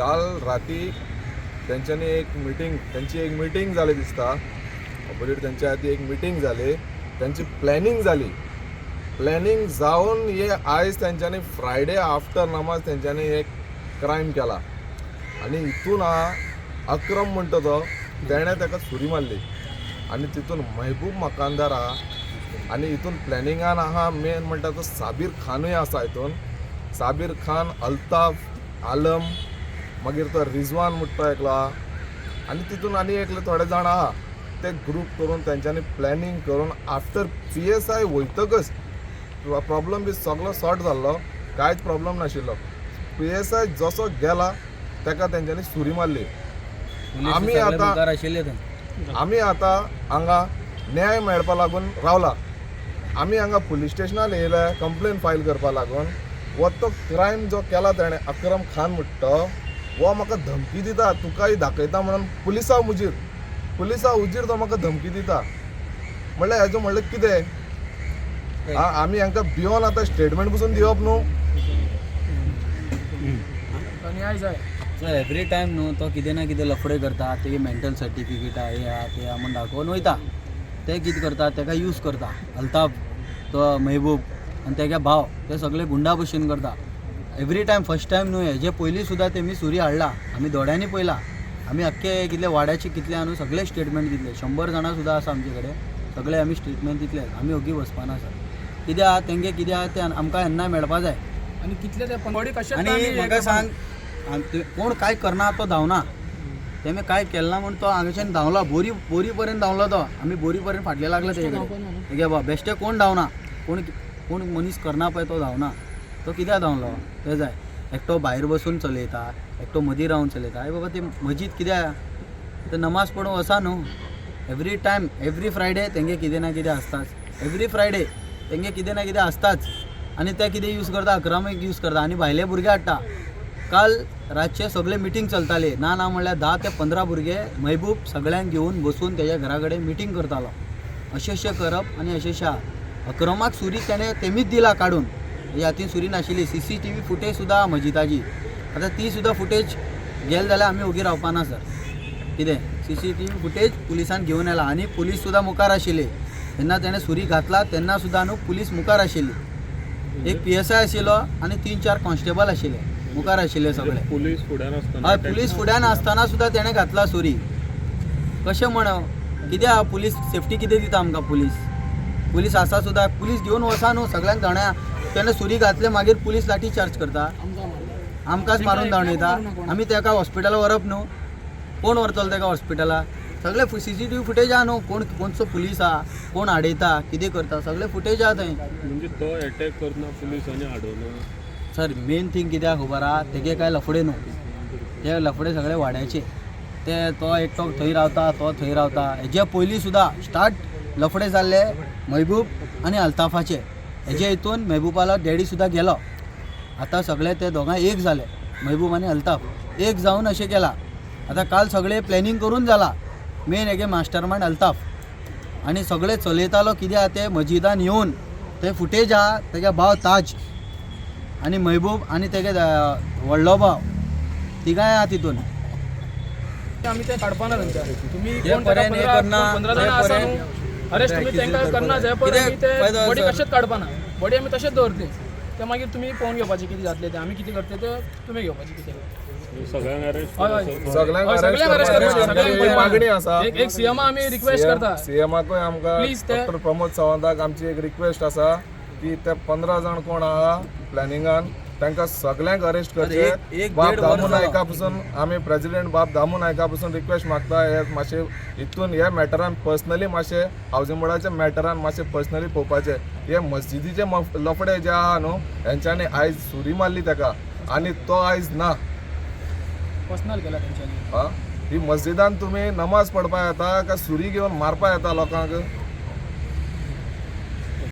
काल राती तेंच्यांनी एक मिटींग, तेंची एक मिटींग जाली दिसता. ऑपोजीट तेंच्या आदी एक मिटींग जाली, तेंची प्लॅनिंग जाली. प्लॅनिंग जावन हे आयज तेंच्यांनी फ्रायडे आफ्टर नमाज तेंच्यांनी एक क्रायम केला. आनी हितून आहा अक्रम म्हणटा तो, तेणें ताका सुरी मारली आनी तितून महबूब मकानदार आहा. आनी हितून प्लॅनिंगान आहा मेन म्हणटा तो साबीर खानूय आसा हितून. साबीर खान, अल्ताफ आलम, मागीर तो रिजवान म्हणटा तो एकलो आहा आनी तितून आनी एकले थोडे जाण आहा. ते ग्रूप करून तेंच्यांनी प्लॅनिंग करून आफ्टर पीएसआय वयतकच प्रॉब्लम बी सगलो सॉर्ट जाल्लो, कांयच प्रॉब्लम नाशिल्लो. पीएसआय जसो गेला ताका तेंच्यांनी सुरी मारली. आमी आतां मुखार आशिल्ले थंय. आमी आतां हांगा न्याय मेळपा लागून रावला. आमी हांगा पुलीस स्टेशनार येयले कंप्लेन फायल करपा लागून. हो तो क्रायम जो केला तेणें, अक्रम खान म्हणटा तो, हो म्हाका धमकी दिता, तुकाय दाखयता म्हणून. पुलिसा हुजीर, पुलिसा हुजीर तो म्हाका धमकी दिता. म्हणल्यार हेजो म्हणल्यार कितें? आमी हांकां भियोन आतां स्टेटमेंट पसून दिवप न्हू. न्याय जाय. सर, एवरी टायम न्हू तो कितें ना कितें लफडे करता. तेगे मेंटल सर्टिफिकेट आहा, हे आहा, ते आहा म्हूण दाखोवन वयता. ते कितें करता, तेका यूज करता अल्ताफ, तो महबूब आनी तेगे भाव, ते सगळे गुंडा भशेन करता एवरी टायम. फर्स्ट टायम न्हू, हेजे पयलीं सुद्दां तेमी सुरी हाडला, आमी दोळ्यांनी पळयला. आमी आख्खे कितले वाड्याचे कितले आहा न्हू, सगळे स्टेटमेंट दितले. 100 जाणां सुद्दां आसा आमचे कडेन, सगळे आमी स्टेटमेंट दितले. आमी ओगी वचपाना सर. कितें आहा तेंगे, कितें आहा तें आमकां येन्ना मेळपा जाय. आनी कितले ते बॉडी कशें आनी म्हाका सांग, कोण काय करना तो धांवना. तेमी काय केलें ना म्हूण तो हांगाच्यान धांवलो, बोरी बोरी पर्यंत धांवलो तो. आमी बोरी पर्यंत फाटले लागले तेजे कडेन. तेगे बा बेश्टे कोण धांवना. कोण कोण मनीस करना पळय तो धांवना. तो कित्याक धांवलो ते जाय. एकटो भायर बसून चलयता, एकटो मदीं रावन चलयता. अरे बाबा, ती मजीद कित्याक? ते नमाज पडूंक वचा न्हू. एवरी टायम, एवरी फ्रायडे तेंगे कितें ना कितें आसताच. एवरी फ्रायडे तेंगे कितें ना कितें आसताच. आनी ते कितें यूज करता, अक्रमीक यूज करता आनी भायले भुरगे हाडटा. काल रातचे सगळे मिटींग चलताले. ना ना म्हणल्यार 10 ते 15 भुरगे महबूब सगळ्यांक घेवन बसून तेज्या घरा कडेन मिटींग करतालो, अशें अशें करप आनी अशें अशें आहा. अक्रमाक सुरी तेणें तेमीच दिला काडून, तेज्या हातीन सुरी नाशिल्ली. सीसीटीव्ही फुटेज सुद्दां आहा मजिदाची. आतां ती सुद्दां फुटेज गेले जाल्यार आमी ओगी रावपाना सर. कितें सीसीटीव्ही फुटेज पुलिसान घेवन आयला आनी पुलीस सुद्दां मुखार आशिल्ली तेन्ना तेणें सुरी घातला तेन्ना सुद्दां न्हू पुलीस मुखार आशिल्ली. एक पीएसआय आशिल्लो आनी तीन चार कॉन्स्टेबल आशिल्ले, मुखार आशिल्ले सगळे. पुलीस फुड्यान आसतना? हय, पुलीस फुड्यान आसतना सुद्दां तेणें घातला सुरी. कशें म्हण कित्याक पुलीस सेफ्टी कितें दिता आमकां पुलीस? पुलीस आसा सुद्दां, पुलीस घेवन वचा न्हू सगळ्यांक धांवण्या. तेणें सुरी घातले, मागीर पुलीस लाठी चार्ज करता, आमकांच मारून धांवडयता. आमी तेका हॉस्पिटला व्हरप न्हू. कोण व्हरतलो तेका हॉस्पिटला? सगळे सीसीटीव्ही फुटेज आहा न्हू. कोण कोणचो पुलीस आहा, कोण आडयता, कितें करता, सगळे फुटेज आहा थंय. म्हणजे तो अटॅक करना पुलिसांनी आडवना? सर, मेन थिंग कित्याक खबर आहा, तेगे काय लफडे न्हू, ते लफडे सगळे वाड्याचे. ते तो एकटो थंय रावता, तो थंय रावता. हेजे पयलीं सुद्दां स्टार्ट लफडे जाल्ले महबूब आनी अल्ताफाचे. हेजे हितून महबूबालो डॅडी सुद्दां गेलो. आतां सगळे ते दोगांय एक जाले, महबूब आनी अल्ताफ एक जावन अशें केलां. आतां काल सगळें प्लॅनिंग करून जाला. मेन हेगे मास्टर मायंड अल्ताफ आनी सगळे चलयतालो. कितें आहा ते मजिदान येवन ते फुटेज आहा. तेगे भाव ताज आनी महबूब आनी तेगे व्हडलो भाव, तिगांय आहा तितून. आमी ते काडपाना थंयच्यान. तुमी जे कोण ताका पर्यंत हे 15 करना, 15 जे जाणां आसा पर्यंत न्हू अरेस्ट तुमी तांकां करना जाय, पण कित्याक आमी ते फायदो बॉडी आसा? कशेंच काडपाना. बॉडी आमी तशेंच दवरतली. ते मागीर तुमी पळोवन घेवपाचें कितें जातलें तें. आमी कितें करतले तें तुमी घेवपाचें कितें. सगळ्यांक अरेस्ट? हय हय. सगळ्यांक हय, सगळ्यांक अरेस्ट अरेस्ट करपाचें, करपाची सगळ्यांक. मागणी आसा. एक एक सीएमा आमी रिक्वेस्ट करता. सीएमाकूय आमकां Please ते- डॉक्टर प्रमोद सावंताक आमची एक रिक्वेस्ट आसा की ते 15 जाण कोण आहा प्लॅनिंगान, तांकां सगळ्यांक अरेस्ट एक- करचे. एक बाब देड दामू वर्स जालो. नायका पसून आमी, प्रेसिडेंट बाब दामू नायका पसून रिक्वेस्ट मागता, हे मातशे हितून हे मॅटरान पर्सनली मातशे, हावसिंग बोर्डाच्या मॅटरान मातशे पर्सनली पळोवपाचे. हे मस्जिदीचे लफडे जे आहा न्हू, हेंच्यांनी आयज सुरी मारली ताका आनी तो आयज ना. पर्सनल केला तेंच्यांनी. हा, ही मस्जिदान तुमी नमाज पडपा येता काय सुरी घेवन मारपा येता लोकांक?